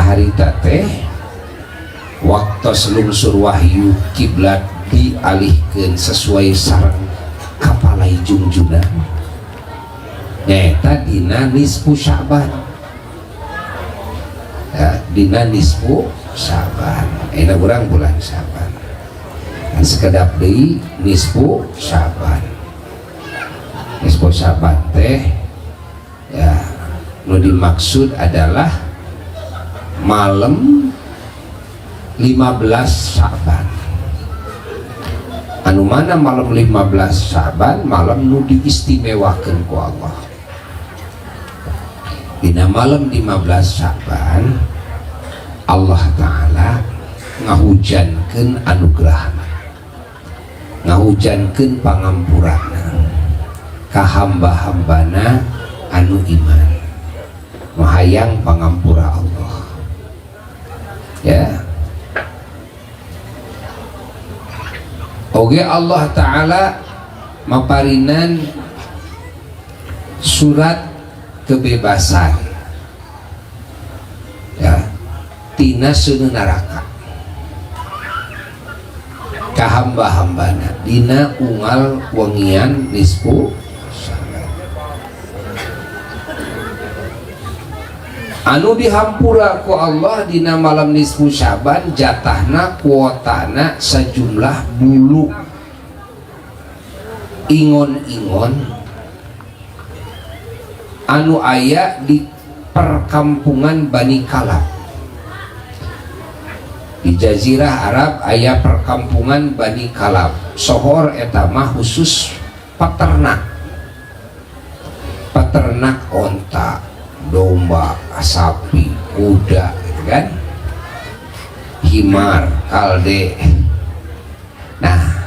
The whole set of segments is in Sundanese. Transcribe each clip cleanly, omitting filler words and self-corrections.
Harita teh waktu lungsur wahyu kiblat dialihkeun sesuai sareng kapalai jungjuna nyaeta dina nisfu Sya'ban ya, dina nisfu Sya'ban ayeuna urang bulan Sya'ban kan sekedap deui nisfu Sya'ban. Nisfu Sya'ban teh ya nu dimaksud adalah malam 15 Sya'ban, anu mana malam 15 Sya'ban malam nu diistimewakeun ku Allah. Dina malam 15 Sya'ban Allah Ta'ala ngahujankeun anugerahna, ngahujankeun pangampurana ka hamba-hambana anu iman nu hayang pangampura Allah ya. Oge Allah Ta'ala maparinan surat kebebasan ya tina seuneu neraka ka hamba-hambana dina unggal wengian nisfu Sya'ban anu dihampura ku Allah dina malam nisfu Sya'ban jatahna kuotana sejumlah bulu ingon-ingon anu aya di perkampungan Bani Kalab. Di Jazirah Arab aya perkampungan Bani Kalab, sohor eta mah khusus peternak, peternak onta, domba, sapi, kuda gitu kan, himar, kalde. Nah,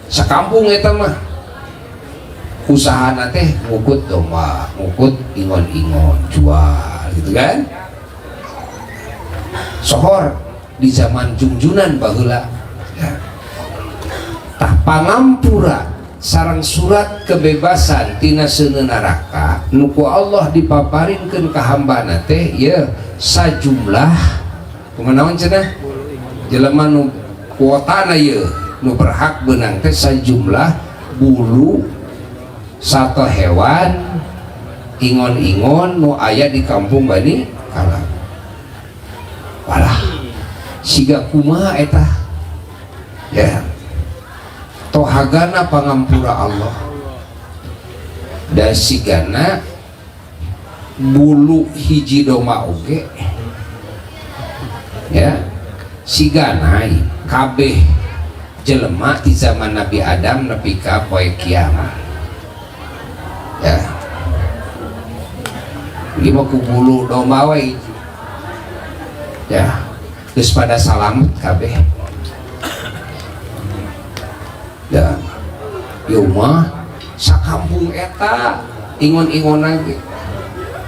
sekampung eta mah usahana teh ngukut domba, ngukut ingon-ingon, jual gitu kan. Sohor di zaman jungjunan baheula ya. Tah pangampura sareng surat kebebasan tina seuneu neraka nu ku Allah dipaparinkeun ka hambana teh ya sajumlah kumaha cenah jelema nu kuotana ye nu berhak beunang teh sajumlah bulu satu hewan ingon-ingon nu aya di kampung Bani Kalab. Walah siga kumaha eta ya tohagana pangampura Allah dan sigana bulu hiji domba oge ya sigana kabeh jelema di zaman Nabi Adam nepi ka poe kiamat ya. Ieu mah ku bulu domba we ya geus pada salamet kabeh ya. Ieu mah sakampung eta ingon-ingonan ge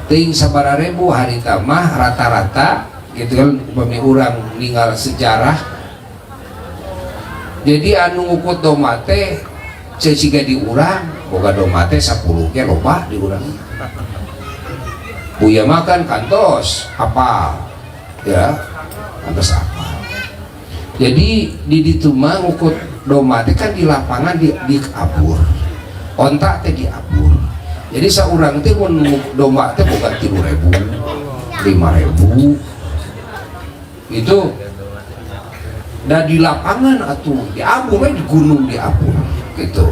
teuing sabaraha ribu harita mah rata-rata gitu kan, upami urang ninggal sejarah. Jadi anu ngukut domba teh siga di urang boga domba teh 10 ge loba di urang. Buya makan kantos apa ya kantos apa. Jadi di ditu mah ngukut domba teh kan di lapangan di abur, onta teh di abur. Jadi saurang teh mun domba teh boga 3.000 5.000 itu dan di lapangan atuh di abur we, di gunung di abur gitu.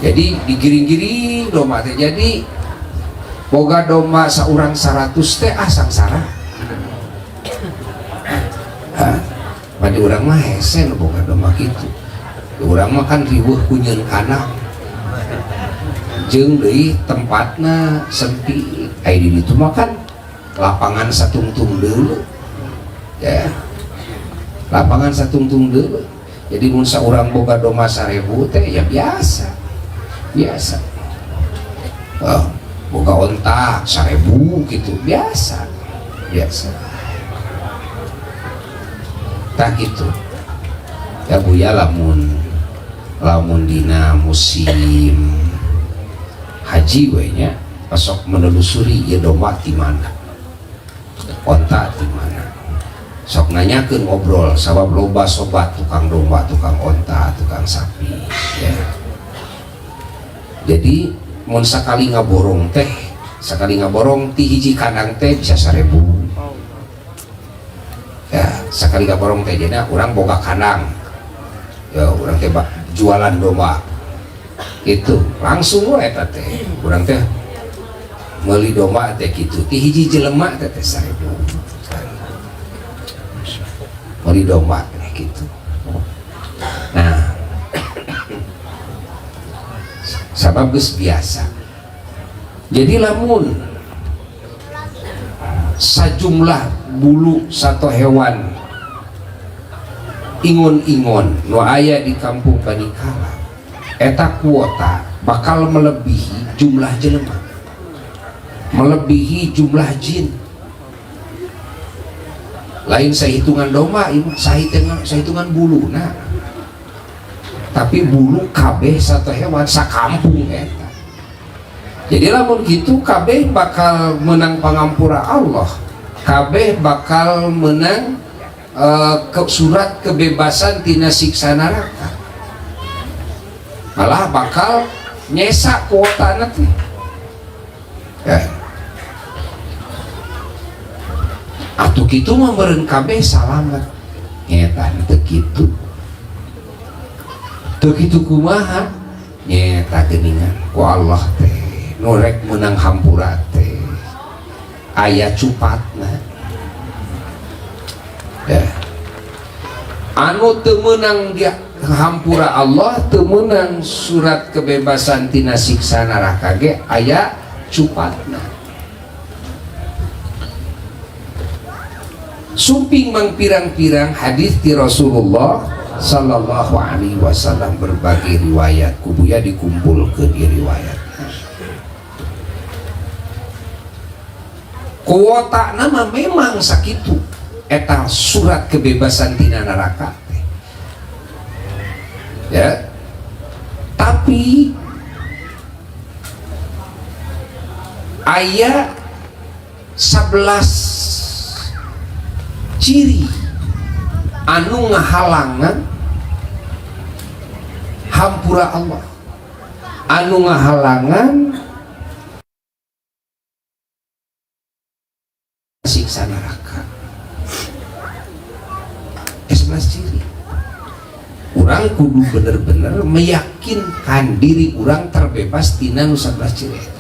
Jadi digiring-giring domba teh, jadi boga domba saurang 100 teh ah sangsara. Hah? Pada urang mah hese nu boga domba kitu. Urang mah kan riweuh ku nyeun kandang jeung deui tempatna sempit. Ai di ditu mah kan lapangan satungtung deuleu ya, lapangan satungtung deuleu. Jadi mun saurang boga domba 1000 teh ya biasa biasa. Oh, boga onta 1000 gitu biasa biasa. Tak gitu ya Buya, lamun lamun dina musim haji we nya sok menelusuri ya domba di mana. Onta di mana? Sok nanyakeun, ngobrol, sabab loba sobat tukang domba, tukang onta, tukang sapi, ya. Jadi mun sakali ngaborong teh, sakali ngaborong ti hiji kandang teh bisa 1000, ya. Sakali ngaborong teh, jadi urang boga kandang ya, urang teh jualan domba itu langsung we, eta teh urang teh meuli domba teh gitu ti hiji jelema teh teh 1000 meuli domba teh gitu. Nah, sabab geus biasa. Jadi lamun sajumlah bulu satu hewan ingon-ingon nu aya di kampung Bani Kalab, eta kuota bakal melebihi jumlah jelema, melebihi jumlah jin. Lain sahitungan domba ini, sahitungan sahitungan bulu. Nah, tapi bulu kabeh satu hewan sakampung eta. Jadi lamun gitu, kabeh bakal menang pangampura Allah, kabeh bakal menang ke surat kebebasan tina siksa neraka, malah bakal nyesa kuota nanti ya. Atuh kitu mah meureun kabeh salamet nyeta. Teu kitu, teu kitu. Kumaha nyeta? Geuningan ku Allah teh nu rek meunang hampura teh aya cupatna ya. Anu teu meunang dia hampura Allah, teu meunang surat kebebasan tina siksa neraka ge aya cupatna. Sumping mangpirang-pirang hadis ti Rasulullah sallallahu alaihi wasallam, berbagai riwayat kubuya dikumpulkeun di riwayat. Kuota nama memang sakitu eta surat kebebasan tina neraka teh ya, tapi aya 11 ciri anu ngahalangan hampura Allah, anu ngahalangan siksa neraka. 11 ciri. Urang kudu bener-bener meyakinkan diri urang terbebas tina nu 11 ciri eta.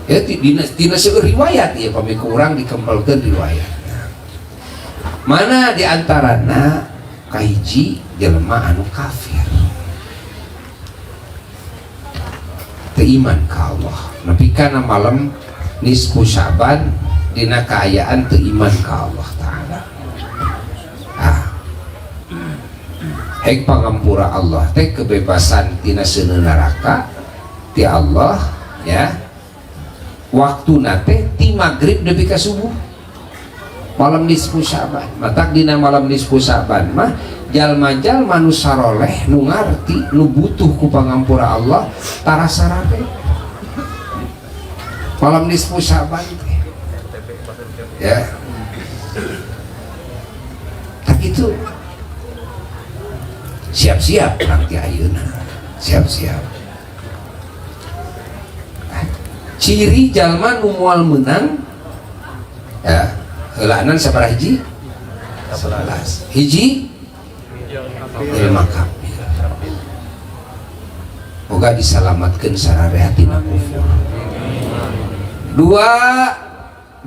Ya, dina seueur riwayat ya, pami ku urang dikempelkeun riwayat. Mana di antarana? Kahiji, jelema anu kafir, teu iman ka Allah nepi kana malam nisfu Syaban, dina kaayaan teu iman ka Allah Ta'ala. Ah, hek pangampura Allah teh, kebebasan tina seuneu neraka ti Allah ya, waktu nate ti maghrib nepi ka subuh malam nisfu Syaban. Matak dina malam nisfu Syaban mah jalma-jalma nu saroleh, nu ngarti, nu butuh ku pangampura Allah, tara sarabe malam nisfu Syaban teh ya. Tak itu siap-siap nanti ayeuna, siap-siap. Ciri jalma nu moal meunang ya, heulaanan sabaraha hiji? 11 hiji. Jelema kafir, moga disalamatkeun sararea tina kufur. Dua,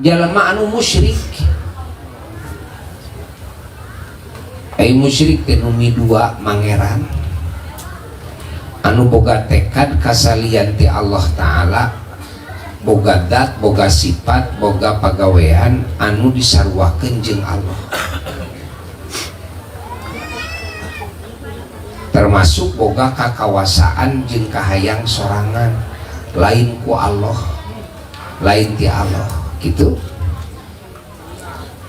jalma anu musyrik. Ai musyrik teh nu midua mangeran, anu boga tekad kasalian ti Allah Ta'ala, boga dat, boga sifat, boga pagawean anu disaruakeun jeung Allah, termasuk boga kakawasaan jeung kahayang sorangan, lain ku Allah, lain ti Allah gitu,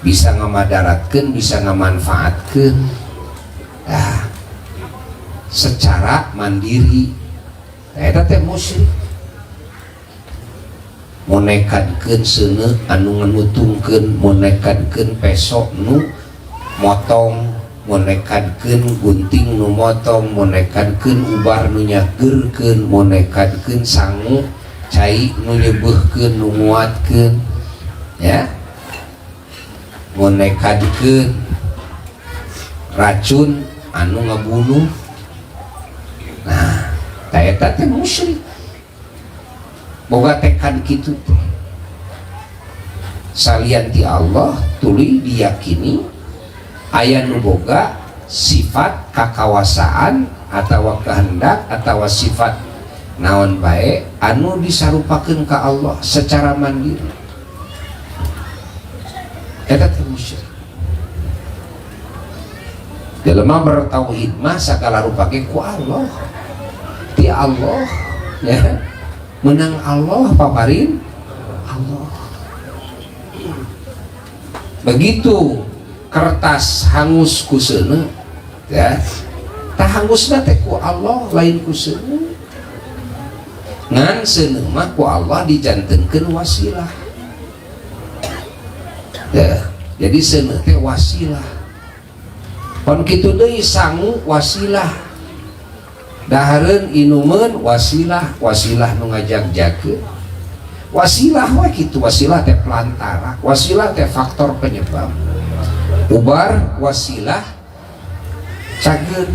bisa ngamadaratkeun, bisa ngamanfaatkeun, nah, secara mandiri. Eta teh musyrik. Monekadkeun seuneu anu nganutungkeun, monekadkeun peso nu motong, monekadkeun gunting nu motong, monekadkeun ubar nu nyageurkeun, monekadkeun sangu cai nu nyebeuhkeun, nu nguatkeun, ya, monekadkeun racun anu ngabunuh. Nah, tah eta teh musyrik boga tekad kitu teh. Salian ti Allah tuluy diyakini aya nu boga sifat kakawasaan atau kehendak atau sifat naon bae anu disarupakeun ka Allah secara mandiri, eta teh musyrik. Jelema bertauhid mah sagala rupa ge ku Allah, ti Allah, ya, menang Allah, paparin Allah. Begitu kertas hangus ku seuneu, ya, tah hangusna teh ku Allah, lain ku seuneu. Ngan seuneu mah ku Allah dijantenkeun wasilah, ya. Jadi seuneu teh wasilah. Pon kitu deui, sangu wasilah, dahareun inumeun wasilah, wasilah nu ngajag-jagkeun, wasilah we kitu. Wasilah teh pelantara, wasilah teh faktor penyebab. Ubar wasilah, cager,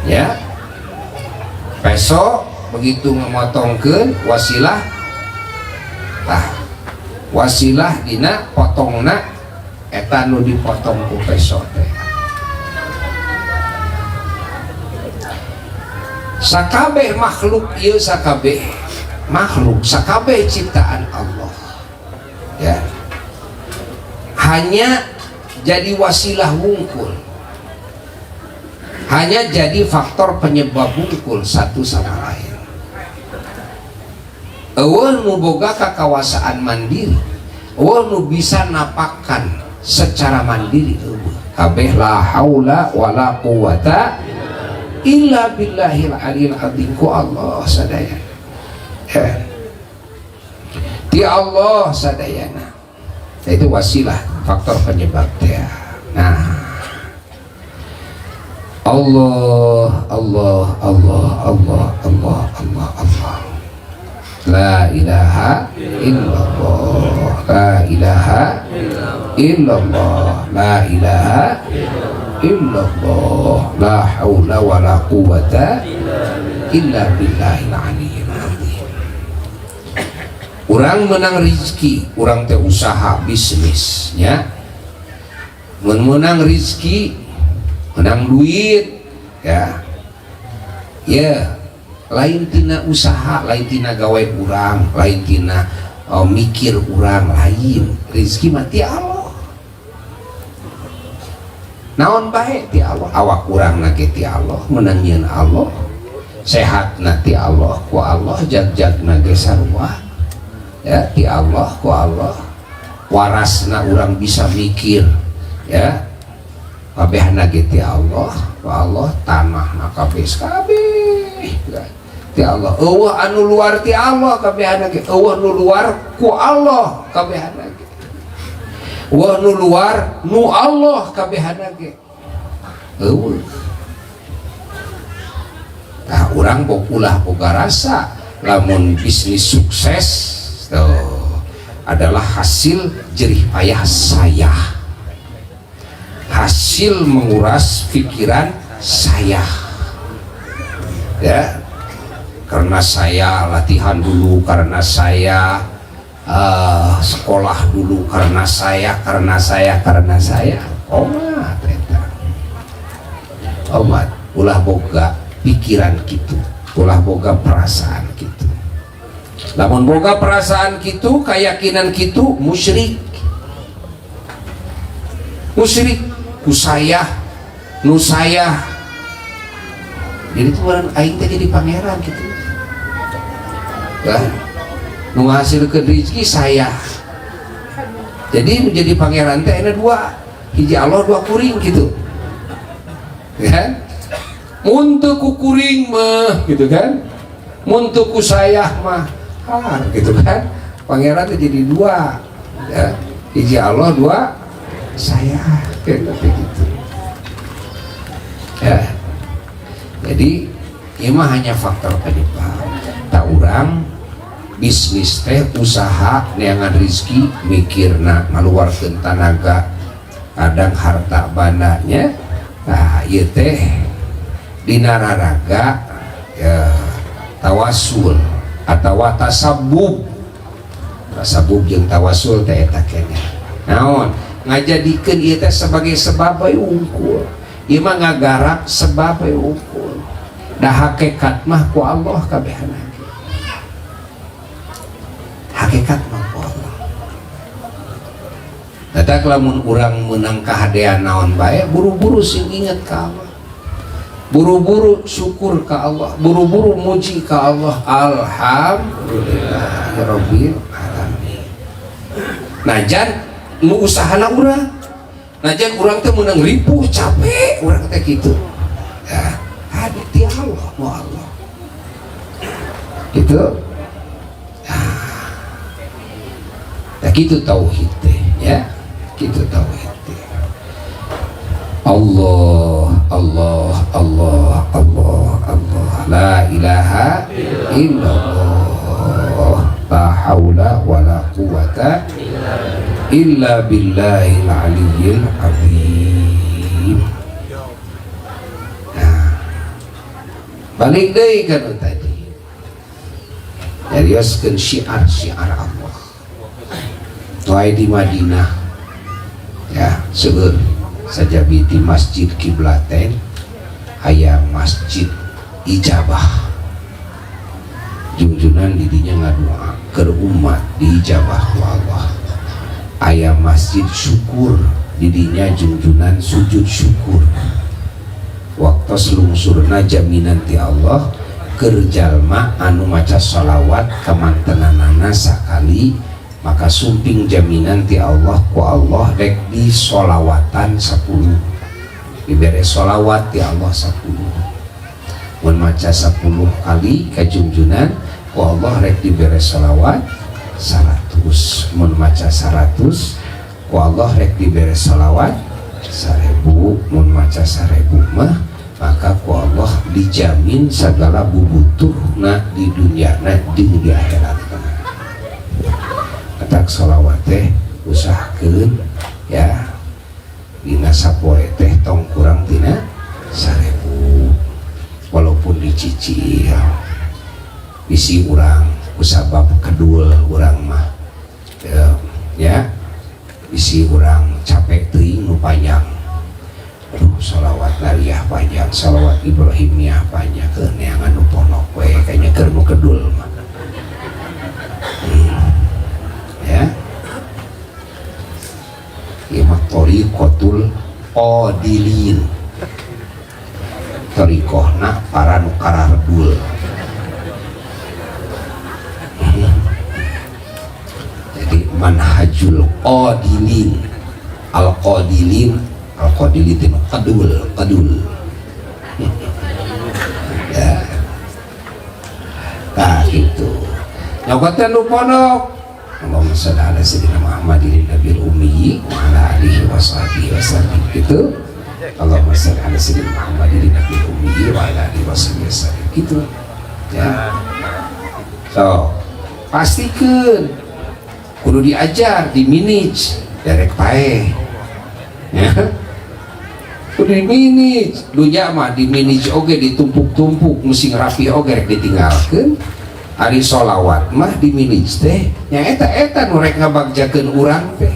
ya. Peso begitu ngemotongkeun wasilah, tah wasilah dina potongna eta nu dipotong ku peso teh. Sakabeh makhluk ieu, sakabeh makhluk, sakabeh ciptaan Allah, ya, hanya jadi wasilah wungkul, hanya jadi faktor penyebab wungkul satu sama lain. Euweuh nu boga kakawasaan mandiri, euweuh nu bisa napakan secara mandiri, euweuh. Kabeh la haula wala quwata illa billahil aliyil azim, ku Allah sadayana, ya. Ti Allah sadayana. Itu wasilah, faktor penyebab ya. Nah, Allah, Allah, Allah, Allah, Allah, Allah, Allah, la ilaha illallah, la ilaha illallah, la ilaha illallah, la haula wala quwata illa billahil aliyyil azim. Urang menang rizki, urang teh usaha bisnis, ya. Mun menang rizki, menang duit, ya, ya, lain tina usaha, lain tina gawe urang, lain tina, oh, mikir urang, lain. Rizki mah ti Allah, naon bae ti Allah. Awak urang ge ti Allah, menang nyieun Allah, sehat ti Allah, ku Allah, jag-jag ge sarua, ya, ti Allah, ku Allah, warasna urang bisa mikir, ya, kabehna ge ti Allah, ku Allah. Tanahna kabeh, kabeh ti Allah. Euweuh anu luar ti Allah kabehna ge. Euweuh nu luar ku Allah kabehna ge. Euweuh nu luar nu Allah kabehna ge, euweuh. Tah, urang ulah boga rasa lamun bisnis sukses tuh adalah hasil jerih payah saya, hasil menguras pikiran saya, ya, karena saya latihan dulu, karena saya sekolah dulu, karena saya, karena saya, karena saya. Omat eta, omat. Ulah boga pikiran gitu, ulah boga perasaan gitu. Lamun boga perasaan gitu, keyakinan gitu, musyrik, musyrik. Ku saya, nu saya, jadi tuh aing teh jadi pangeran gitu kan, nu ngahasilkeun rezeki saya. Jadi menjadi pangeran teh ada dua, hiji Allah, dua kuring gitu kan. Mun teu ku kuring mah gitu kan. Mun teu ku saya mah har gitu kan. Pangeran teh jadi dua ya. Hiji Allah, dua saya gitu, gitu. Ya. Jadi ieu mah hanya faktor penyebab. Tah, urang bisnis teh usaha neangan rizki, mikirna ngaluarkeun tanaga, kadang harta bandanya. Nah, ieu teh dina raraga ya, tawasul atau tasabub. Tasabub jeung tawasul teh eta keneh naon ngajadikeun ieu teh sebagai sebab bae wungkul. Ieu mah ngagarap sebab bae wungkul, da hakikat mah ku Allah kabehana. Hakikat mah ku Allah. Tah, lamun urang menang kahadean naon bae, buru-buru sing inget ka Allah, buru-buru syukur ka Allah, buru-buru muji ka Allah, alhamdulillahirabbil alamin. Najan nu usahana urang, najan urang teh menang ripuh, capek urang teh gitu ya, ada ti Allah, mau Allah gitu. Nah, gitu tauhid teh ya, gitu tauhid teh. Allah, Allah, Allah, Allah, Allah, la ilaha illallah, la haula wala quwata illa billahil aliyyil azim. Nah, balik deui kan tadi, nyarioskeun syiar-syiar Allah. Wae di Madinah ya, seueur sajabi di Masjid Kiblaten aya Masjid Ijabah. Jungjunan didinya ngadua ke umat, diijabah ku Allah. Aya Masjid Syukur, didinya jungjunan sujud syukur waktu lungsurna jaminan ti Allah keur jalma anu maca sholawat kamantenanana sakali, maka sumping jaminan ti Allah, ku Allah rek di sholawatan 10, dibere sholawat ti Allah 10. Mun maca 10 kali kajungjunan, ku Allah rek dibere sholawat 100. Mun maca 100, ku Allah rek dibere sholawat 1000. Mun maca 1000 mah, maka ku Allah dijamin segala bubutuhna di dunia na di akhirat. Matak sholawat teh usahakeun ya, dina sapoe teh tong kurang tina 1000, walaupun dicicil. Bisi urang kusabab kedul urang mah ya, ya bisi urang capek teuing nu panjang. Aduh, sholawat nariyah panjang, sholawat ibrahimiyah panjang, ke neangan nu pondok we kayaknya keur nu kedul mah. Ya, ieu mah thoriqotul qadilin, thoriqohna para nu karardul. Jadi manhajul qadilin, al qadilin, al qadilin itu kadul kadul ya. Nah, gitu nyokotnya nu pondok. Allahumma sholli ala sayyidina Muhammadin nabiyil ummi wa ala alihi wa sahbihi wasallam gitu. Allahumma sholli ala sayyidina Muhammadin nabiyil ummi wa ala alihi wa sahbihi wasallam gitu ya. So pastikan kudu diajar, di manage derek paeh ya, kudu di manage. Dunya mah di manage oge ditumpuk-tumpuk, mesti rapi oge rek ditinggalkeun. Ari sholawat mah di manage teh nya eta, eta nu rek ngabagjakeun urang teh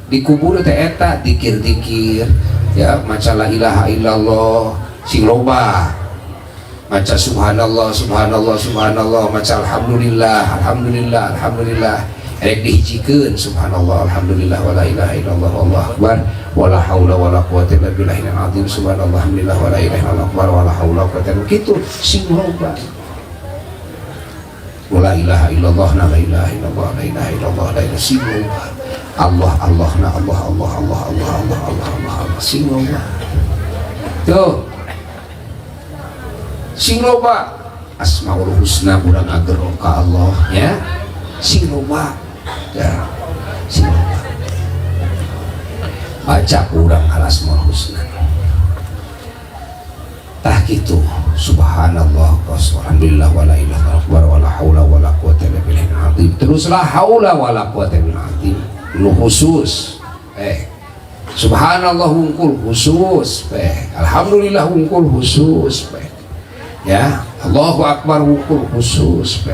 dikubur teh eta dikir-dikir ya, maca la ilaha illallah sing loba, maca subhanallah, subhanallah, subhanallah, maca alhamdulillah, alhamdulillah, alhamdulillah, rek dihijikeun subhanallah, alhamdulillah, wala ilaha illallah, wallahu akbar, wala haula wala quwata illa billahil azim, subhanallah, alhamdulillah, wala ilaha illallah akbar, wala haula wala quwata illa, kitu sing loba. Wala ilaha illallah na, la ilaha illallah, la ilaha illallah, la ilaha, sing loba. Allah Allah na, Allah Allah Allah Allah Allah Allah Allah Allah, sing loba tuh, sing loba. Asmaul Husna urang ngagero ka Allah ya, sing loba ya, sing loba baca urang al Asmaul Husna. Tah kitu, subhanallah, walhamdulillah, wala ilaha illallah, wala haula wala quwata illa billahil azim. Terus la haula wala quwata illa billahil azim nu khusus, subhanallah hungkul khusus, alhamdulillah hungkul khusus, ya Allahu akbar hungkul khusus,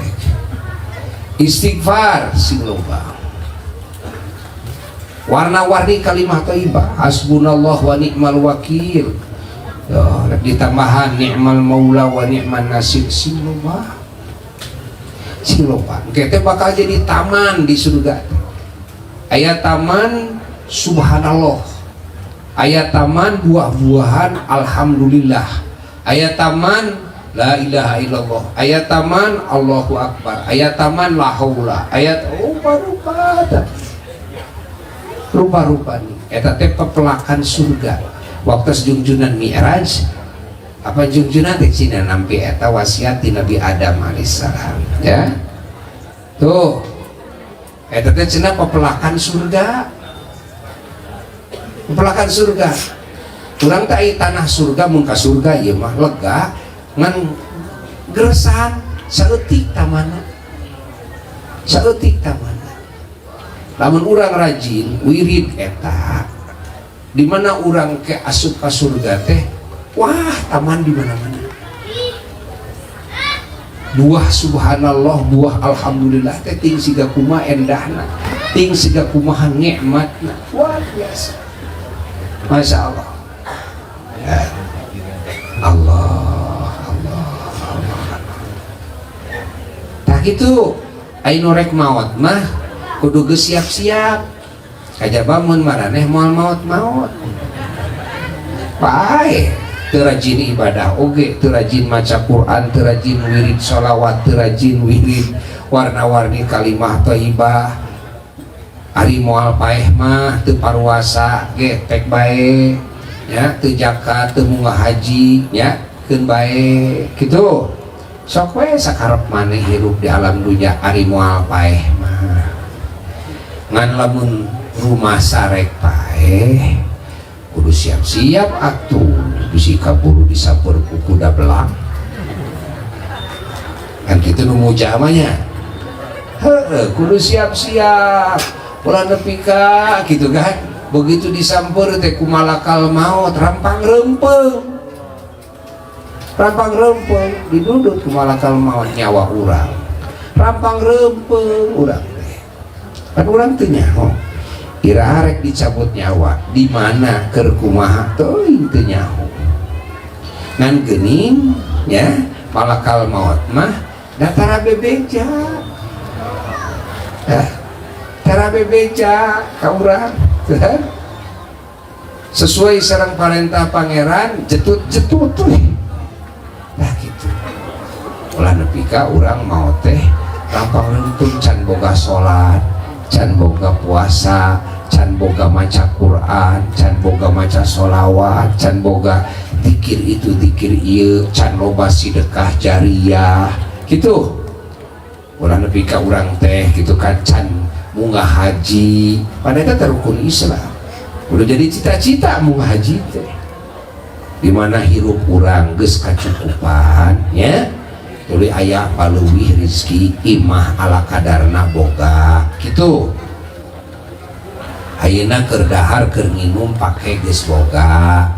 istighfar sing loba, warna-warni kalimah thayyibah, hasbunallah wa ni'mal wakil ya, ditambahan ni'mal maula wa ni'man nasir, sing loba, sing loba. Engke bakal jadi taman di surga, aya taman subhanallah, aya taman buah-buahan alhamdulillah, aya taman la ilaha illallah, aya taman Allahu akbar, aya taman la haula, aya rupa-rupa, rupa-rupa nih eta teh pepelakan surga. Waktu jungjunan Mi'raj apa jungjunan teh cina nampi eta wasiat di Nabi Adam alaihissalam ya. Tuh eta teh cenah pepelakan surga, pepelakan surga. Urang teh tanah surga, mun ka surga ieu mah lega, ngan geresan saeutik tamana, saeutik tamana. Lamun urang rajin wirid eta, di mana urang ke asup ka surga teh, wah, taman di mana-mana, buah subhanallah, buah alhamdulillah teh ting siga kumaha endahna, ting siga kumaha nikmatna, luar biasa, masya Allah ya. Allah Allah Allah. Tah gitu, ayo rek maot mah kudu geus siap-siap, kajaba mun maraneh moal maot-maot pae, teu rajin ibadah oge, teu rajin maca Quran, teu rajin wirid sholawat, teu rajin wirid warna-warni kalimah thayyibah. Ari moal paeh mah teu paruasa ge pek bae ya, teu zakat, teu munggah haji ya, keun bae kitu. Sok we sakarep maneh hirup di alam dunya ari moal paeh mah. Ngan lamun rumah sarek paeh kudu siap-siap atuh, bisi kaburu disampeur ku kuda belang kan kitu nu mujamanya. Heeh, kudu siap-siap, ulah nepi ka gitu kan. Begitu disampeur teh ku malakal maut, rampang rempeng, rampang rempeng didudut ku malakal maut nyawa urang, rampang rempeng urang teh. Kan urang teu nyaho iraha rek dicabut nyawa, di mana, keur kumaha, teuing, teu nyaho. Ngan geuning ya malakal maut mah da tara bebeja, tara bebeja ka urang, sesuai sareng parentah pangeran, jetut-jetut tuh. Nah gitu, ulah nepi ka urang mau teh rampang rempeng can boga salat, can boga puasa, can boga maca Quran, can boga maca sholawat, can boga dikir itu dikir ieu, can loba sedekah jariah gitu. Ulah nepi ka urang teh gitu kan can munggah haji, pada eta rukun Islam, udah jadi cita-cita munggah haji teh. Dimana hirup urang geus kacukupan ya, tuluy aya paleuwih rezeki, imah ala kadarna boga gitu, ayeuna keur dahar keur nginum pake geus boga.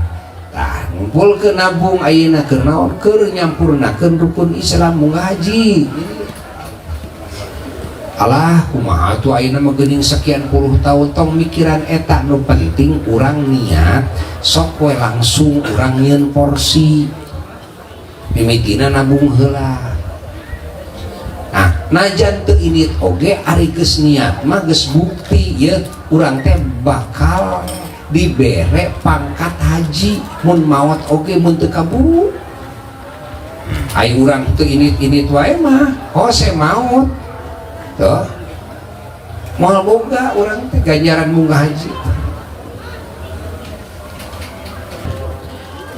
Tah, ngumpulkeun nabung ayeuna keur naon? Keur nyampurnakeun rukun Islam, munggah haji. Alah, kumaha tuh ayeuna mah geuning sekian puluh tahun, tong mikiran eta. Nu penting urang niat, sok we langsung urang nyieun porsi, mimitina nabung heula. Nah, najan teu indit oge, ari geus niat mah geus bukti ye urang teh bakal dibere pangkat haji mun maot oge, mun teu kaburu. Ai urang teu indit-indit wae mah hose maot tuh moal boga urang teh ganjaran munggah haji.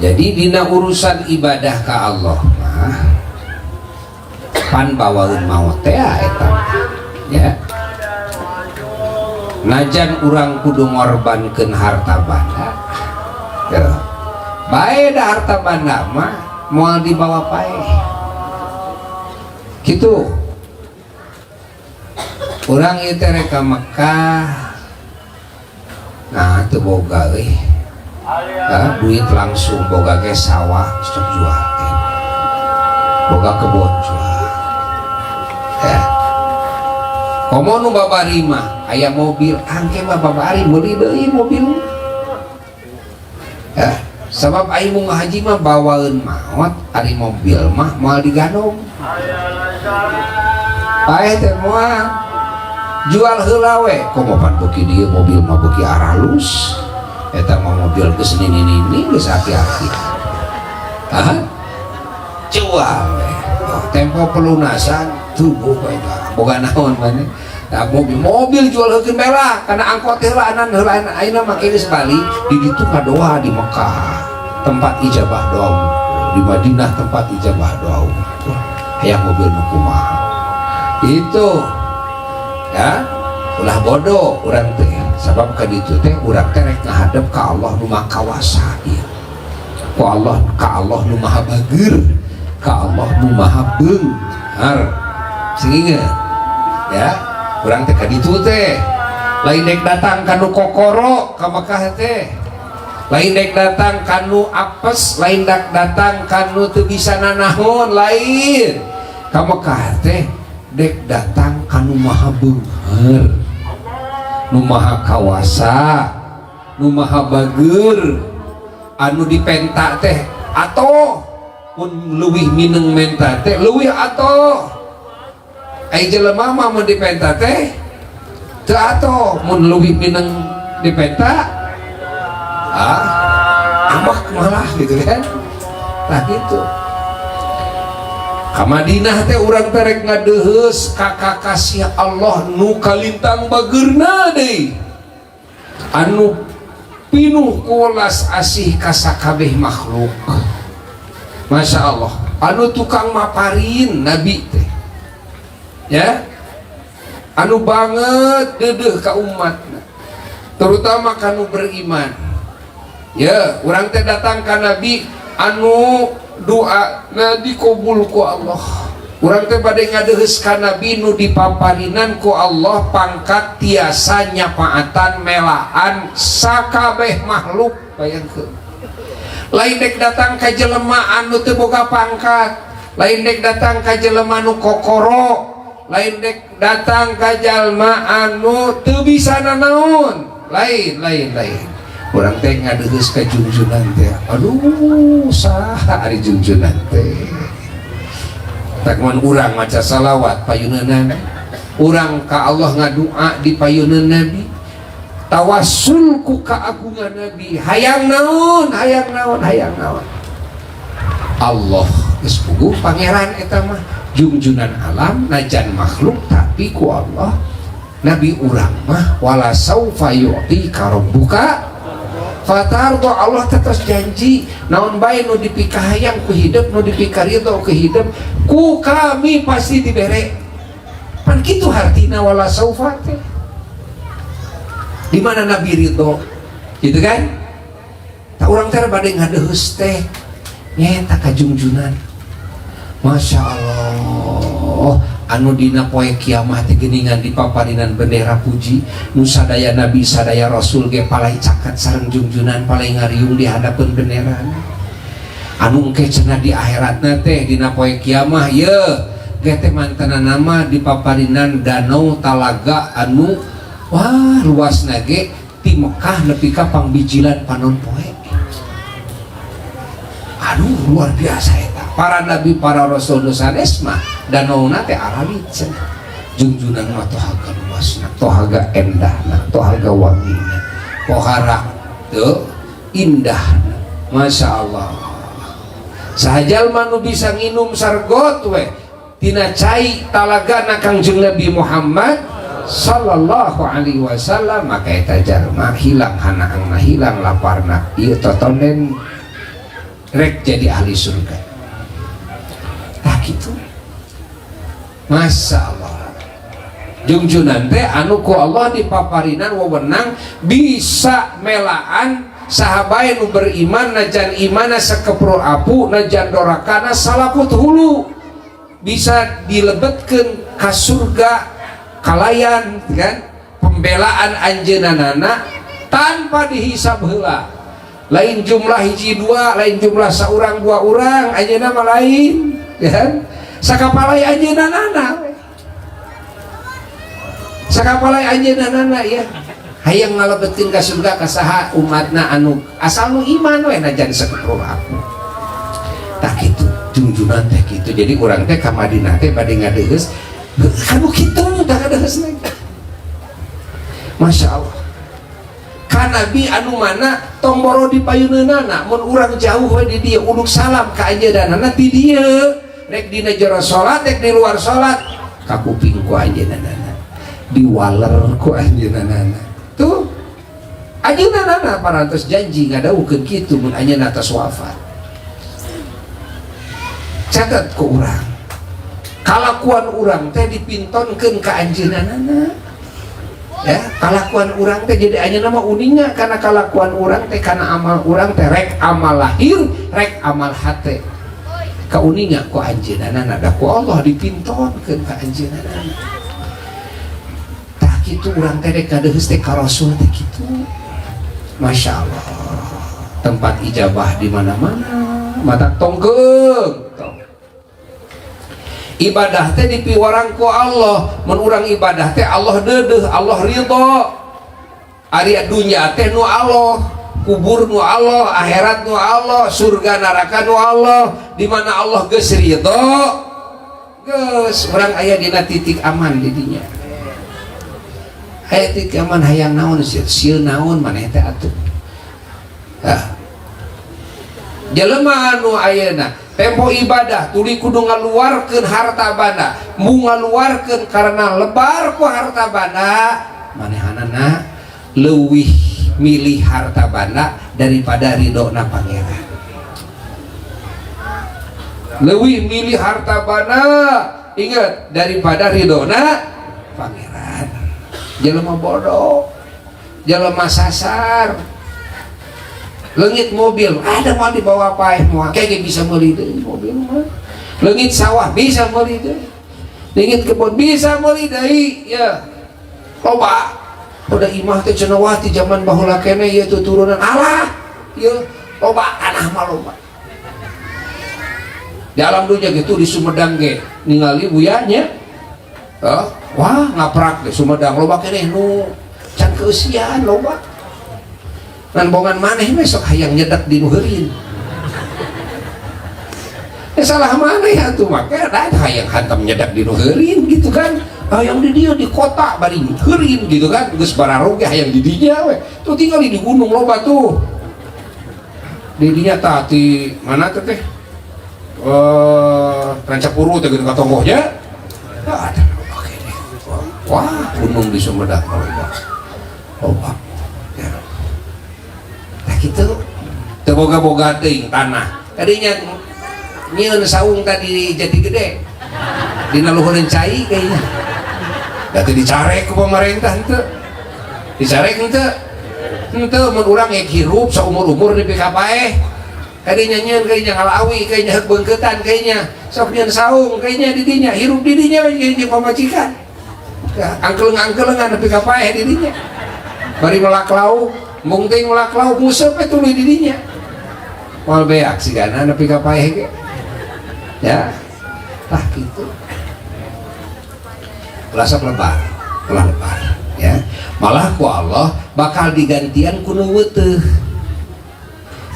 Jadi dina urusan ibadah ka Allah mah Pan bawaeun maot teh eta ya. Najan urang kudu ngorbankeun harta banda ya. Bae da harta banda mah moal dibawa paeh gitu. Urang ieu teh rek ka Mekah, nah teu boga euy. Nah, duit langsung boga ge sawah sok jual, boga kebon jual ya. Komo nu babari mah aya mobil, angke mah babari meuli deui mobil ya. Sabab ari mun haji mah bawaeun maot, ari mobil mah moal digandong, paeh teh moal. Jual heula we. Komo pan beuki dieu mobil mah beuki aralus eta mah, mobil geus nini-nini, geus aki-aki. Hah? Jual we. Oh, tempo pelunasan tubuh eta boga naon maneh. Nah, mobil mobil jual heukeun bela karena angkot heula anan heula. Ayeuna mah geus balik di ditu ngadoa di Mekah tempat ijabah doa, di Madinah tempat ijabah doa. Hayang mobil nu kumaha itu ya. Ulah bodoh urang teh, sabab ka ditu teh urang teh rek ngahadep ka Allah nu Maha Kawasa ieu, ku Allah, ka Allah nu Maha Bager, ka Allah nu Maha Beunghar. Sing inget ya, urang teh ka ditu teh lain dek datang ka nu kokoro. Ka Mekah teh lain dek datang ka nu apes, lain dek datang ka nu teu bisa nanaon, lain. Ka Mekah teh dek datang ka nu Maha Beunghar, nu Maha Kawasa, nu Maha Bager, anu dipenta teh atau pun leuwih mineng menta teh leuwih atau ai jelema mah mun dipenta teh teu atoh, mun leuwih mineng dipenta ah ambek malah gitu kan. Nah gitu, ka Madinah teh urang teh rek ngadeuheus ka kakasih Allah nu kalintang bageurna deui, anu pinuh welas asih ka sakabeh makhluk. Masya Allah, anu tukang maparin Nabi teh ya, anu banget dedeh ka umat, terutama kanu beriman ya. Urang teh datang ka Nabi anu doa na dikabul ku Allah. Urang teh bade ngadeheus ka Nabi nu dipaparinan ku Allah pangkat tiasa nyapaatan melaan sakabeh makhluk. Bayangkeun, lain dek datang ka jelema anu teu boga pangkat, lain dek datang ka jelema nu kokoro, lain dek datang ka jalma anu teu bisa nanaon, lain, lain, lain. Urang teh ngadeheus ka junjunan teh. Aduh, saha ari junjunan teh? Tak mun urang maca salawat payuneun Nabi, urang ka Allah ngadua di payuneun Nabi, tawassul ku keagungan Nabi. Hayang naon, hayang naon, hayang naon? Allah geus puguh pangeran eta mah, junjunan alam. Najan makhluk tapi ku Allah Nabi urang mah wala saufa yu'tika rabbuka fatardo. Allah terus janji naon bae nu dipikahayang ku hidup, nu dipikaridho ku hidup, ku kami pasti dibere. Pan kitu hartina wala saufa teh, di mana Nabi ridho gitu kan. Tak urang teh bade ngadeheus teh nyeta ka junjunan. Masya Allah, anu dina poe kiamat teh geuningan dipaparinan bendera puji, nu sadaya nabi, sadaya rasul ge palai caket sareng jungjunan, palai ngariung di hadapeun bendera. Anu engke cenah di akhiratna teh dina poe kiamah ye ge teh mantana nama dipaparinan danau talaga anu wah luasna ge ti Mekah nepi ka pangbijilan panon poe. Aduh, luar biasa eta. Para nabi, para rasul nu sanes mah danauna teh aralit cenah. Jungjunan mah tohaga luasna, tohaga endahna, tohaga wangina, pohara tuh indahna. Masya Allah, saha jalma nu bisa nginum sargot we tina cai talagana Kangjeng Nabi Muhammad sallallahu alaihi wasallam, maka eta jalma hilang hanaangna, hilang laparna, ieu totonen rek jadi ahli surga. Tah gitu. Masya Allah, jungjunan teh anu ku Allah dipaparinan wewenang bisa melaan saha bae nu beriman, najan imana sakeprul apu, najan dorakana salaput hulu, bisa dilebetkeun ka surga kalayan kan pembelaan anjeunana tanpa dihisab heula. Lain jumlah hiji dua, lain jumlah saurang dua orang, anjeunna mah lain kan, sakapalai anjeunna, sakapalai anjeunna ya hayang ngalebetkeun ka surga ka saha umatna anu asal nu iman we najan sakeprul apu. Tah kitu jungjunan teh kitu. Jadi urang teh ka Madinah teh bade ngadeuheus kanu kitu tah ngadeuheus. Masya Allah, ka Nabi anu mana tong boro di payuneunana, mun urang jauh we di dieu uluk salam ka anjeunna ti dieu, rek dina jero salat rek di luar salat, kakuping ku anjeunna, diwaler ku anjeunna. Tuh anjeunna parantos janji ngadawuhkeun kitu mun anjeunna tos wafat. Catat ku urang, kalakuan urang teh dipintonkeun ka anjeunna ya. Kalakuan urang teh jadi anjeunna mah uninga karena kalakuan urang teh, karena amal urang teh, rek amal lahir rek amal hate, kauninga ku anjeunna da ku Allah dipintonkeun ka anjeunna. Tah kitu urang teh rek kadeuheus teh ka Rasul teh kitu. Masya Allah, tempat ijabah di mana-mana. Matak tongkeung tong. Ibadah teh dipiwarang ku Allah. Mun urang ibadah teh Allah deudeuh, Allah ridho. Ari dunya teh nu Allah, kubur nu Allah, akhirat nu Allah, surga neraka nu Allah. Di mana Allah geus ridho, geus urang aya dina titik aman di dinya, aya titik aman. Hayang naon sieun, sieun naon maneh teh atuh? Ah, jelema anu ayeuna tempo ibadah tuli kudu ngaluarkeun harta banda, mu ngaluarkeun karena lebar ku harta banda, manehanana leuwih milih harta banda daripada ridhona Pangeran. Leuwih milih harta banda, ingat, daripada ridhona Pangeran. Jelema bodoh, jelema sasar. Leungit mobil ada mau dibawa paeh, moal kayak bisa meuli deui mobil mah. Leungit sawah bisa meuli deui, leungit kebun bisa meuli deui ya. Loba udah imah teh cenah ti zaman baheula keneh ieu tuturunan Allah ya. Loba tanah mah loba di alam dunia gitu. Di Sumedang ge ningali buyanya, oh, wah ngaprak di Sumedang loba keneh nu can keusian loba. Ngan bongan maneh besok hayang nyedak di nu heurin, eh salah maneh atuh. Make da hayang hantam nyedak di nu heurin gitu kan, hayang di dia di kota bari heurin gitu kan, geus bararoge hayang di dinya we. Tuh tinggal di gunung loba tuh di dinya. Tah di mana tuh teh, eh Rancapuru teh gitu katonggohnya ada loba keneh. Wah, gunung di Sumedang loba loba ya. Nah gitu teu boga-boga teuing tanah tadinya nyieun saung tadi jadi gede dina luhureun cai kayaknya. Da teu dicarek ku pemerintah, henteu dicarek, henteu henteu. Mun urang rek hirup saumur-umur nepi ka paeh, kadinya nyieun kayaknya ngalawi, kayaknya heuk beungkeutan, kayaknya sok nyieun saung kayaknya di dinya, hirup di dinya we jeung pamajikan. Ya, angkeleng-angkelengan nepi ka paeh di dinya, bari melak lauk, embung teuing melak lauk nguseup we tuluy di dinya, moal beak sigana nepi ka paeh ge ya. Tah kitu, ulah sok lebar, ulah lebar ya. Malah ku Allah bakal digantian ku nu weuteuh,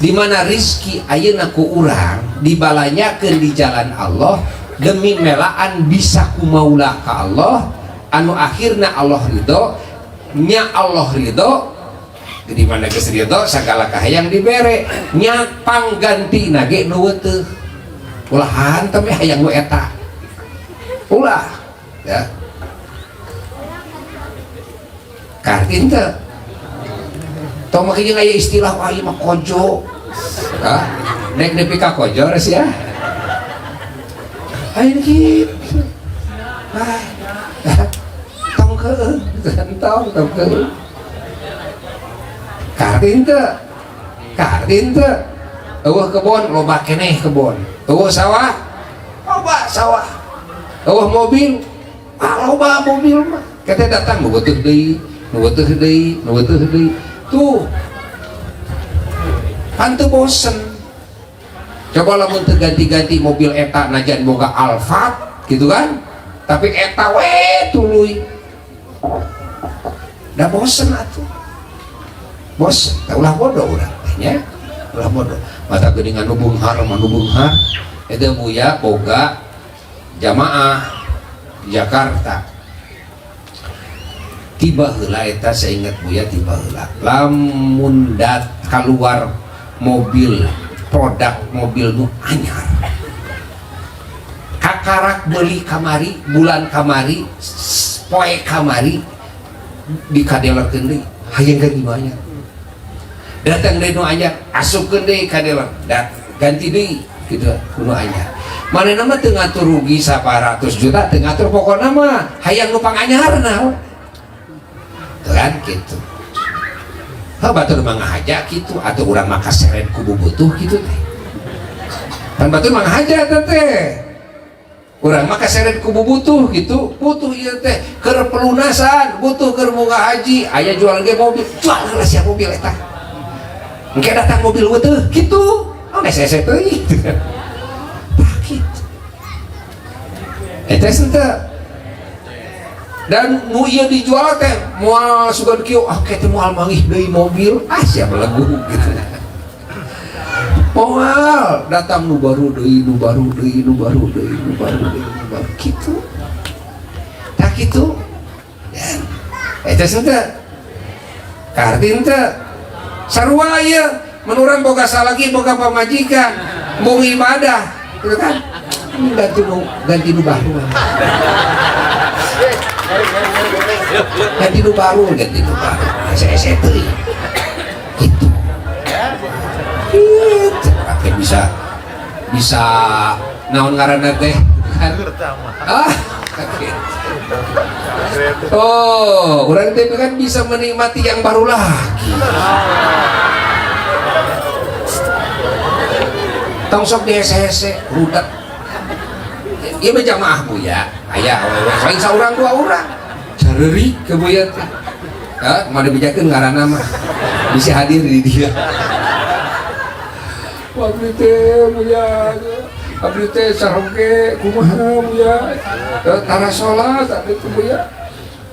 di mana rizki ayeuna ku urang dibalanyakeun di jalan Allah demi melaan bisa ku maula ka Allah, anu akhirna Allah ridho nya. Allah ridho, di mana geus ridho segala kahayang dibere nya, panggantina ge nu weuteuh. Ulah hantem ya hayang nu eta, ulah ya. Kartin teu tong make jeung aya istilah, wah ieu mah kojo. Hah? Nek nepi ka kojo res ya. Ayo gitu. Ah, tong keun, tong tong keun. Kartin teu? Kartin teu? Eueuh kebon, loba keneh kebon. Eueuh sawah, loba sawah. Eueuh mobil, ah loba mobil mah. Kita datang nu beutuh deui, nu beutuh deui, nu beutuh deui. Tuh. Pan teu bosen. Coba lamun teu ganti-ganti mobil eta najan boga Alphard gitu kan. Tapi eta we tuluy. Da bosen atuh. Bosen, tah ulah bodoh urang teh nya. Ulah bodoh. Mata geuningan nu beunghar mah nu beunghar. Eta Buya boga jamaah di Jakarta. Tiba heula eta seingat Buya tiba heula. Lamun dat keluar mobil produk mobil nu anyar. Kakarak beli kamari, bulan kamari, poe kamari dikadelerkeun deui, hayang ganti nu anyar. Datang deui nu anyar, asupkeun deui ka dealer, dat ganti deui gitu ku nu anyar. Manehna mah teu ngatur rugi 100 juta, teu ngatur pokona mah hayang nu panganyarna. Tuh kan gitu. Heuh batur mah ngahaja kitu atuh urang mah kaseret ku bubutuh kitu teh. Pan batur mah ngahaja teh teh. Urang mah kaseret ku bubutuh gitu, butuh ieu teh keur pelunasan, butuh keur munggah haji, aya jual ge mobil, jual heula sia mobil eta. Engke datang mobil beutuh kitu. Oh geus hese teuing. Tah kitu. Eta teh dan nu ieu dijual teh moal sugan kieu, ah ke teh moal manggih deui mobil, ah sia belegu gitu. Moal datang nu baru deui, nu baru deui, nu baru deui, nu baru deui, nu baru kitu. Tah kitu. Dan eta teh kartin teh sarua ieu mun urang boga salaki boga pamajikan embung ibadah gitu kan ganti nu baru, ganti nu baru, ganti nu baru, hese-hese teuing gitu gitu. Oke, bisa bisa naon ngaranna teh kan, ah gitu. Oh, urang teh kan bisa menikmati yang baru lagi. Tong sok dihese-hese rudet. Ieu mah jamaah Buya, aya awewe lain saurang dua urang. Careurik ke Buya teh. Hah, mau dibejakeun ngaranna mah. Bisa hadir di dia. Abdi teh Buya, abdi teh saroge kumaha Buya. Tara salat abdi teh Buya.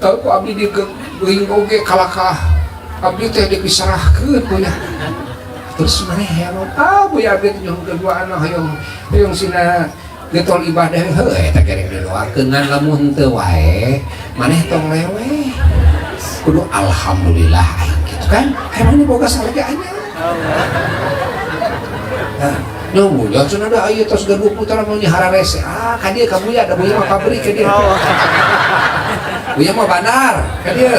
Ku abdi digeuing oge kalakah. Abdi teh diserahkeun Buya. Terus maneh heran, ah Buya abdi teh nyuhunkeun dua anak hoyong hoyong sina getol ibadah heuh eta gerek didoakeun ngan lamun teu wae maneh tong leweh. Kudu alhamdulillah aing gitu kan. Ari maneh boga salaki anyar. Nah, nu Buya cenah da ieu tos gaduh putra mah hararese. Ah ka dieu ka Buya da Buya mah pabrik ka dieu. Buya mah bandar ka dieu.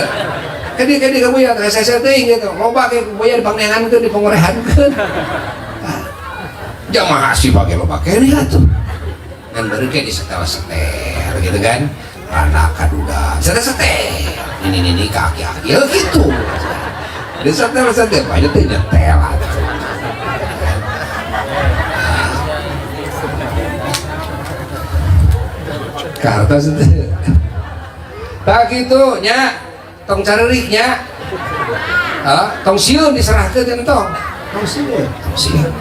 Ka dieu ka dieu ka Buya teh hese teuing gitu. Loba ke Buya dipangneangankeun dipangorehankeun. Jamaah sih pake loba keneh atuh. Ngan baru kayak disetel-setel gitu kan. Anak kaduda, setel-setel. Ini ini kaki-kaki ya gitu. Disetel-setel banyak tuh nyetel atuh. Kartos itu. Tak gitu nya, tong careurik nya. Hah? Tong sieun diserahkeun tong. Tong sieun, tong sieun.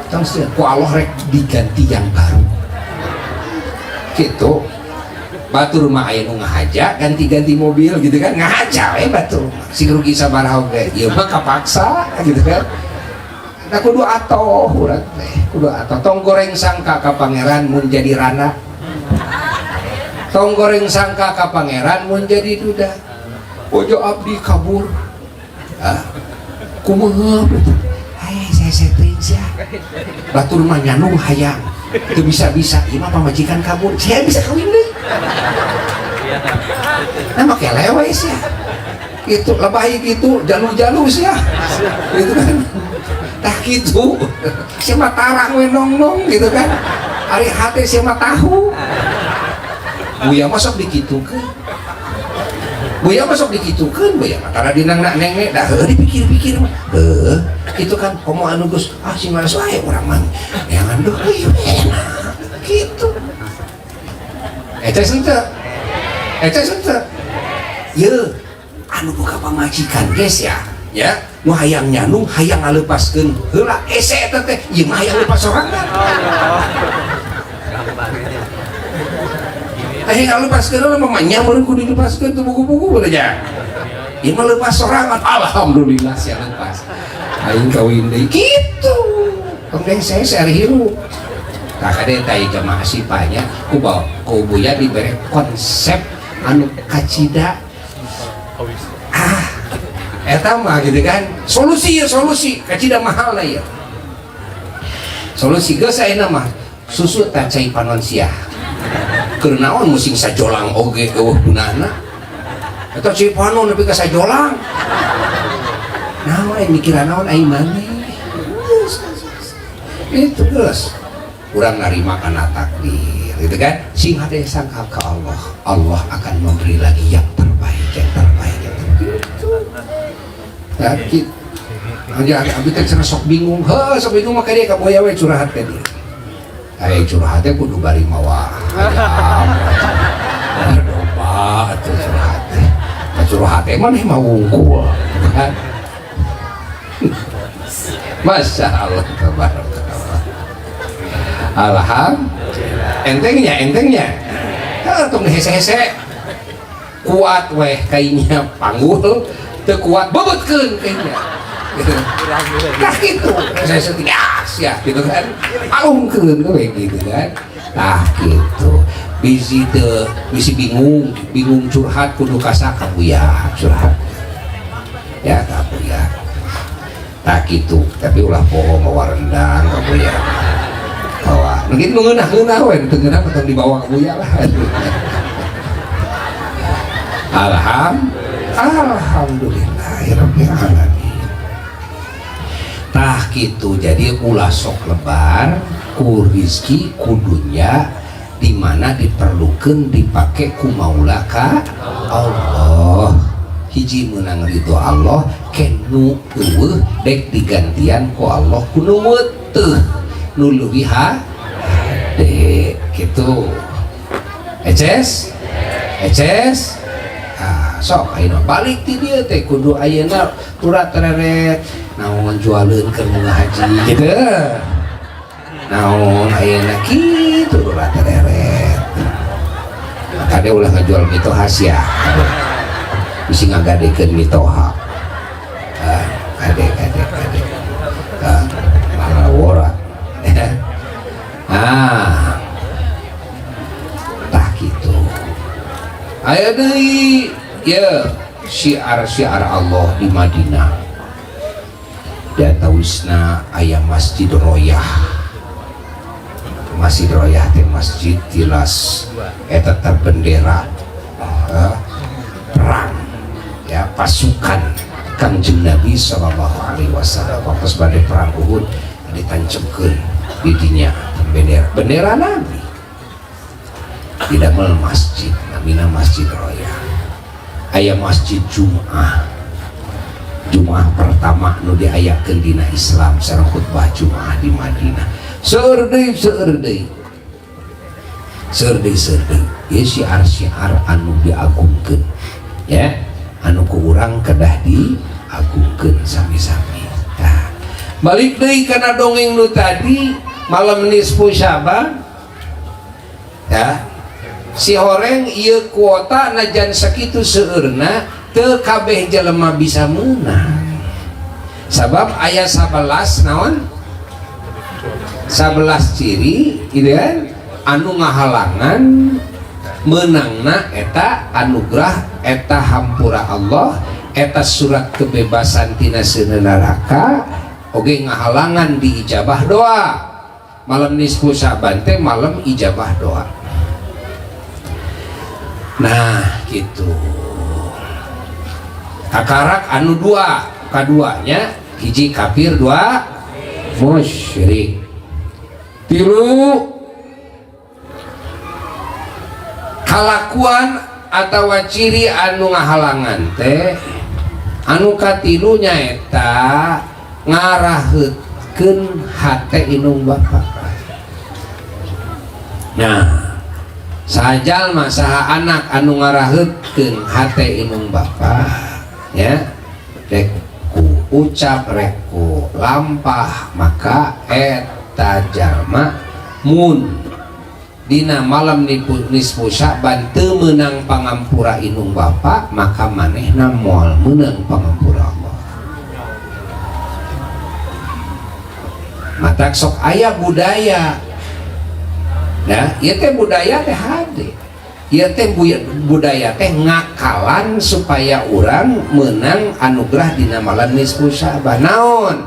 Tong sieun ku Allah rek diganti yang baru. Gitu. Batur mah aya nu ngahaja ganti-ganti mobil gitu kan, ngahaja we batur. Sing rugi sabaraha oge, ieu mah kapaksa gitu kan. Nah kudu atoh urang teh, kudu atoh. Tong goreng sangka ka pangeran mun jadi rana. Tong goreng sangka ka pangeran mun jadi duda. Ojo abdi kabur. Ah, kumaha abdi teh? Hai, saya teuing sia. Batur mah nyandung hayang. Teu bisa-bisa ieu mah pamajikan kabur. Saya bisa kawin deui. Nah make lewe sia. Gitu lebay gitu, jalu-jalu sia. Gitu kan. Tah kitu. Sia mah tarang we nong-nong gitu kan. Ari hate sia mah tahu. Buya masuk dikitukeun, Buya masuk dikitukeun. Buya mah tara dinang neng dah heuh dipikir-pikir mah heuh itu kan. Komo anu geus ah sing males wae urang mah neangan deui enak gitu. Eta henteu, eta henteu ye anu boga pamajikan guys ya, ya nu hayang nyandung, hayang ngalepaskeun heula ese eta teh. Ieu mah hayang lepas sorangan, hayang ngalepaskeun heula mah nya meureun kudu dilepaskeun tuh buku-buku aja. Ieu mah lepas sorangan, alhamdulillah sia lepas, aing kawin deui kitu. Tong saya saya hirup. Tah kade teh jamaah sipanya ku bawa ku Buya dibere konsep anu kacida ah eta mah gitu kan. Solusi ya, solusi kacida mahal lah ya. Solusi geus ayeuna mah susu tak cai panon sia. Keur naon musing sajolang oge eueuh gunana eta cai panon nepi ka sajolang. Naon aing mikiran, naon aing maneh itu. Geus urang narima kana takdir gitu kan. Sing hade sangka ke Allah, Allah akan memberi lagi yang terbaik, yang terbaik, yang terbaik gitu. Ya gitu aja. Abi teh cenah sok bingung heuh, sok bingung mah ka dia ka Buya we curhat ka dia. Ai curhatnya kudu bari mawa ayam domba atuh curhat teh. Nah, curhat teh maneh mah wungkul kan. Masya Allah, tabarakallah. Alhamdulillah. Entengnya, entengnya. Heuh, tong hese-hese. Kuat weh kainya panggul, teu kuat bebetkeun kainya. Gitu. Nah gitu, saya sedih ya gitu kan. Alungkeun we gitu kan. Nah gitu. Bisi teu bisi bingung, bingung curhat kudu ka saha, ka Buya curhat. Ya ka Buya. Tak gitu, tapi ulah poho mawa rendang ka Buya. Bawa. Mungkin nu ngeunah-ngeunah we, teu ngeunah mah tong dibawa ka Buya lah. Alhamdulillahirabbil alamin. Tah gitu, jadi ulah sok lebar ku rizki ku dunya di mana diperlukan dipake ku maula ka Allah. Hiji menang ridho Allah, kenu eueuh dek digantian ku Allah ku nu teuh nu leuwih hade gitu. Eces eces ah, sok ayeuna balik ti dieu teh kudu ayeuna turat tereret naon jualeun keur munggah haji gitu, naon ayeuna kitu turat tereret. Kade ulah ngajual mitoha sia, bisi ngagadekeun mitoha. Ah, kade kade kade ah, malah ah. Tah gitu, aya deui ya syiar-syiar Allah di Madinah. Wisna aya Masjid Royah. Masjid Royah teh masjid tilas eta bendera perang ya pasukan Kangjeng Nabi Shallallahu Alaihi Wasallam waktu bade perang Uhud ditancepkeun di dinya bendera, bendera Nabi di damel masjid namina Masjid Royah. Aya Masjid Jum'ah, Jum'ah pertama nu diayakeun dina Islam sareng khutbah Jum'ah di Madinah. Seueur deui, seueur deui, seueur deui, seueur deui ieu syiar-syiar anu diagungkeun ya, anu ku urang kedah diagungkeun sami-sami. Nah, balik deui kana dongeng nu tadi malam nisfu Syaban ya. Si horeng ieu kuota najan sakitu seueurna teu kabeh jelema bisa meunang sabab aya 11 naon 11 ciri gitu kan anu ngahalangan menangna eta anugerah, eta hampura Allah, eta surat kebebasan tina seuneu neraka oge ngahalangan diijabah doa. Malam nisfu Syaban teh malam ijabah doa. Nah gitu, kakarak anu dua kaduanya, hiji kafir, dua musyrik, tilu Kalakuan atawa ciri anu ngahalangan teh anu katilu nyaeta ngaraheutkeun hate indung bapa. Nah, sajalma saha anak anu ngaraheutkeun hate indung bapa ya, rek ku ucap rek ku lampah, maka eta jalma mun dina malam nisfu Sya'ban teu meunang pangampura indung bapa, maka manehna moal meunang pangampura Allah. Matak sok aya budaya. Nah, ieu teh budaya teh hade. Ieu teh budaya teh ngakalan supaya urang meunang anugerah dina malam nisfu Sya'ban. Naon?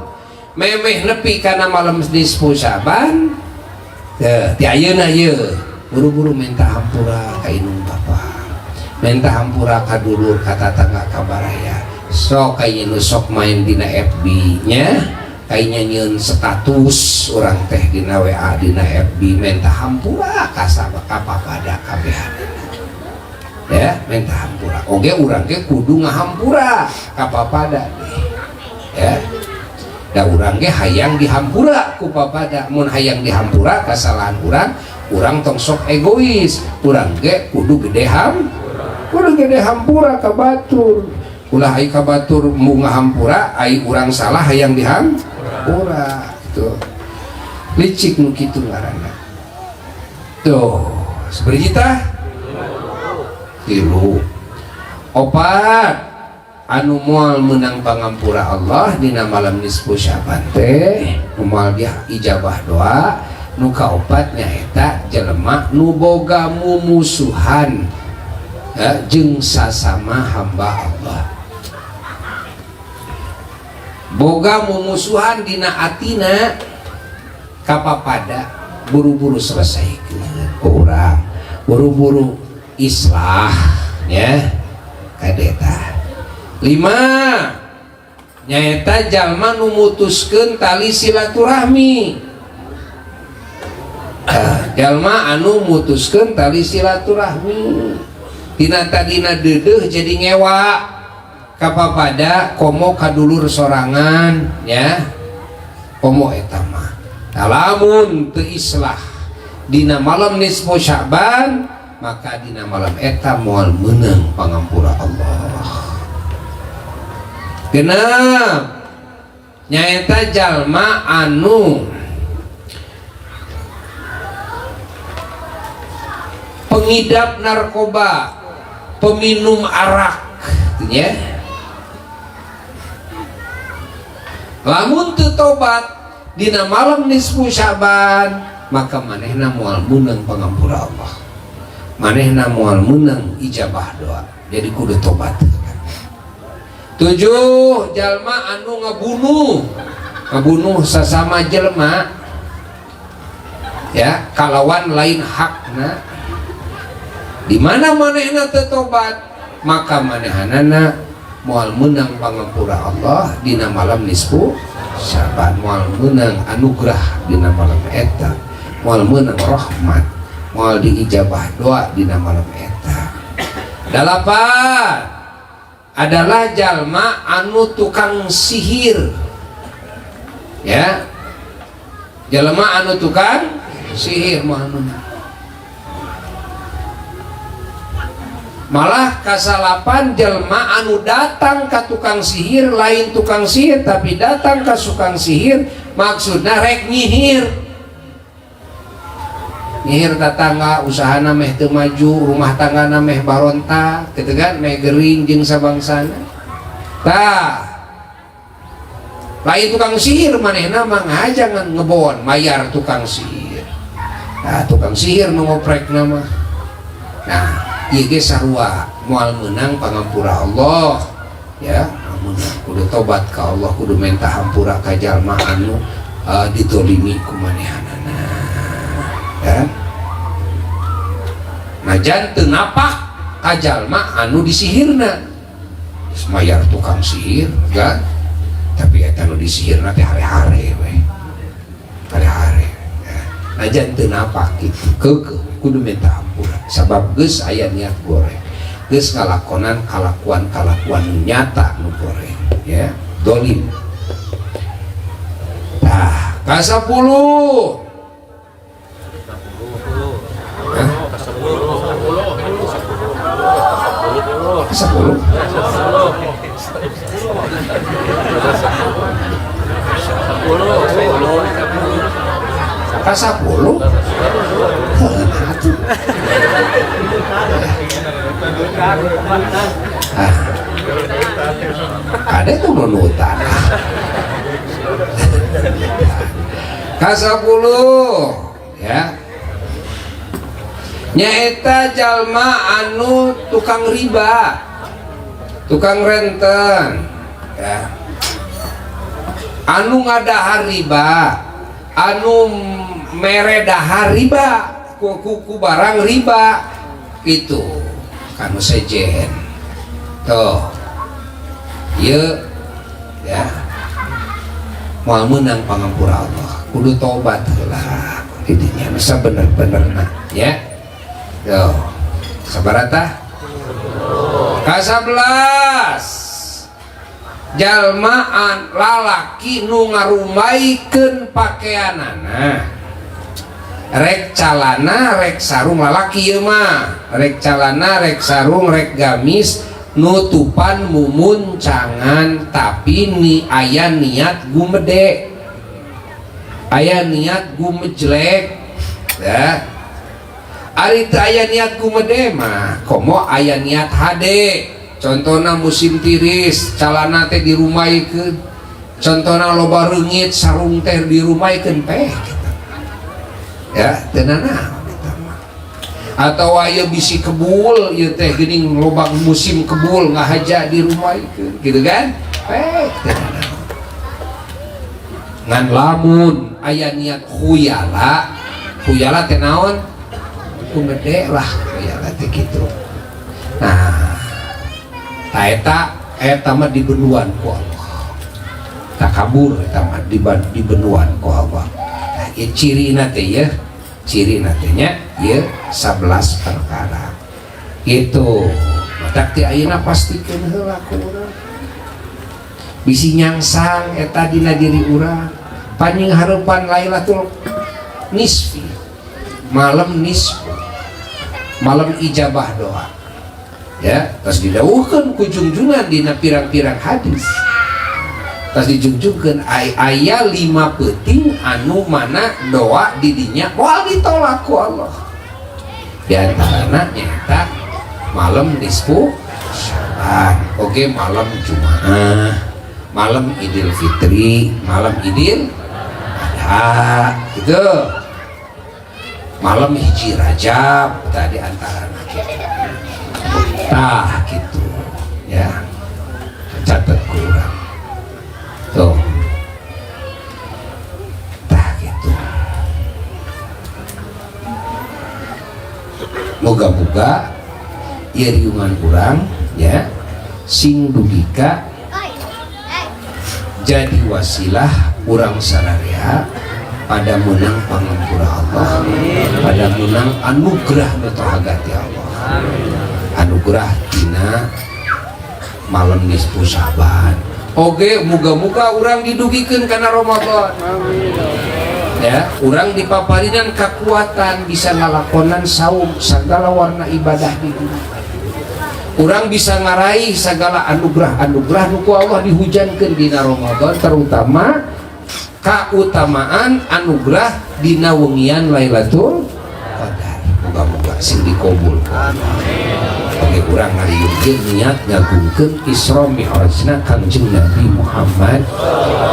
Memeh nepi kana malam nisfu Sya'ban, teh ti ayeuna ieu buru-buru minta hampura ka indung bapa, minta hampura ka dulur, ka tatangga, ka baraya. Sok kayaknya nu sok main dina FB nya, kayaknya nyieun status urang teh dina WA, dina FB, minta hampura ka sabab ka papada kabehanana. Ya, minta hampura. Oge urang ge kudu ngahampura ka papada deh. Ya. Da urang ge hayang dihampura ku papada. Mun hayang dihampura kasalahan urang, urang tong sok egois. Urang ge kudu gede kudu gede hampura ka batur. Ulah ai ka batur mu ngahampura, ai urang salah hayang dihampura. Tuh. Licik nu kitu ngaranna. Tuh, sabaraha tah? 3. 4 anu moal meunang pangampura Allah dina malam nisfu Sya'ban teh, nu moal dia ijabah doa. Nu kaopat nyaeta jelema nu boga mumusuhan jeung sasama hamba Allah. Boga mumusuhan dina atina kapapada, buru-buru selesaikeun ku urang, buru-buru islah ya kadeta. 5 nyaeta jalma nu mutuskeun tali silaturahmi. Jalma anu mutuskeun tali silaturahmi tina tadina deudeuh jadi ngewa kapapada, komo kadulur sorangan ya, komo eta mah. Lamun teu islah dina malam nisfu Sya'ban, maka dina malam eta moal meunang pangampura Allah. 6 nyaeta jalma anu pengidap narkoba, peminum arak ya. Lamun teu tobat dina malam nisfu Sya'ban, maka manehna moal meunang pangampura Allah, manehna moal meunang ijabah doa. Jadi kudu tobat. 7 jalma anu ngabunuh sasama jelma ya, kalawan lain hakna. Di mana manehna teu tobat, maka manehanana moal meunang pangampura Allah dina malam nisfu Sya'ban, moal meunang anugerah dina malam eta, moal meunang rahmat, moal diijabah doa dina malam eta. 8 adalah jalma anu tukang sihir ya, jalma anu tukang sihir malah kasalapan jelma anu datang ka tukang sihir, lain tukang sihir tapi datang ka tukang sihir maksudna rek nyihir, nyihir tetangga, usahana meh teu maju, rumah tanggana meh barontak gitu kan, meh gering jeung sabangsana. Tah lain tukang sihir manehna mah ngajangan ngebon mayar tukang sihir. Nah tukang sihir nu ngoprekna mah, nah ieu ge sarua moal meunang pangampura Allah ya, meunang kudu tobat ka Allah, kudu minta hampura ka jalma anu ditolimi ku manehanana ya. Najan teu napak ka jalma anu disihirna, mayar tukang sihir kan, tapi eta nu disihirna teh hare-hare we, hare-hare ya. Najan teu napak kitu keukeuh kudu minta hampura. Sabab geus aya niat goreng, geus ngalakonan kalakuan-kalakuan nu nyata nu goreng, ya, dolim. Tah, ka-10. Hah? 10. Ka-10. Heuh, atuh. Ah. Ada tuh nunutan. Ka-10, ya. Nyaeta jalma anu tukang riba, tukang renten, ya. Anu ngadahar riba, anu mere dahar riba, ku barang riba itu kanu sejen. Tuh, ieu ya moal meunang pangampura Allah, kudu tobat heula didinya bisa bener-benerna, ya. Tuh, sabarata ka-11 jalmaan lalaki nu ngarumaikeun pakeanana, rek calana rek sarung, lalaki ieu mah rek calana rek sarung rek gamis nutupan mumuncangan, tapi ni aya niat gumede, aya niat gumejlek, ya. Ari teu aya niat gumede mah komo aya niat hade. Contohna musim tiris calana teh dirumaikeun, contohna loba reungit sarung teh dirumaikeun peh gitu. Ya, teu nanaon eta mah. Atau aya bisi kebul ieu teh geuning loba musim kebul ngahaja dirumaikeun gitu kan? Peh teu nanaon. Ngan lamun aya niat khuyala, khuyala teh naon? Gumede lah khuyala teh gitu. Nah, ta eta mah dibenuan ku Allah. Takabur eta mah dibenuan ku Allah. Nah, ieu cirina teh ya, cirina teh nya ieu 11 perkara. Itu matak ti ayeuna pastikeun heula ku urang. Bisi nyangsang eta dina diri urang. Panjing hareupan Lailatul Nisfi, malam nisfu, malam ijabah doa, ya. Terus didawuhkeun ku jungjungan dina pirang-pirang hadis, terus dijungjungkeun aya 5 peuting anu mana doa didinya moal ditolak ku Allah. Di antarana nyaeta malam nisfu Syaban, oke, malam Jumaah, malam Idul Fitri, malam Idul Adha, gitu, malam hiji Rajab tadi antara gitu. Tah gitu ya, catat kurang tuh. Tah gitu, moga-moga ieu riungan urang ya sing dugika jadi wasilah urang sararea pada menang pangampura Allah, pada menang anugerah nu tohaga ti Allah, anugerah tina malam nisfu Syaban. Oge muga-muga urang didugikeun kana Ramadan, ya, urang dipaparinan kekuatan bisa ngalakonan saum segala warna ibadah di dunia, urang bisa ngaraih segala anugerah-anugerah nu ku Allah dihujankeun dina Ramadan, terutama kautamaan anugerah dina wengian Lailatul Qadar. Moga-moga sing dikabul ku Allah. Oke, urang ngariungkeun niat ngagungkeun Isra Mi'rajna Kangjeng Nabi Muhammad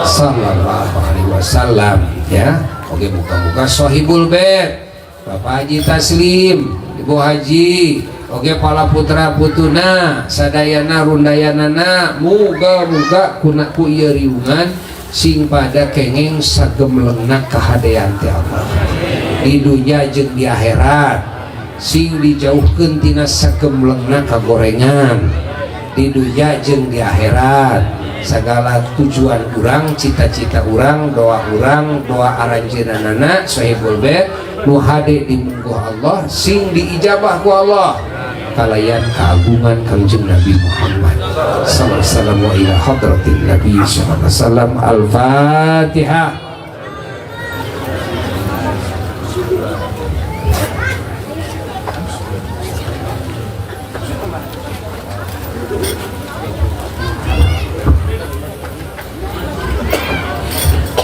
sallallahu alaihi wasallam, ya. Oke, muga-muga Sohibul Bait, Bapak Haji Taslim, Ibu Haji, oke, para putra putuna sadayana rundayanana, muga-muga kuna ku ieu riungan sing pada kengeng sagemlengna kahadean ti Allah di dunya jeung di akhirat, sing dijauhkeun tina sagemlengna kagorengan di dunya jeung di akhirat. Segala tujuan urang, cita-cita urang, doa urang, doa aranjeunana Sohibul Bait, Nu hade dimungguh Allah sing diijabah ku Allah kalayan keagungan Kangjeng Nabi Muhammad sallallahu alaihi wasallam wa ila hadratin Nabi sallallahu alaihi wasallam. Al-Fatihah.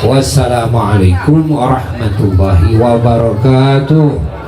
Wassalamualaikum warahmatullahi wabarakatuh.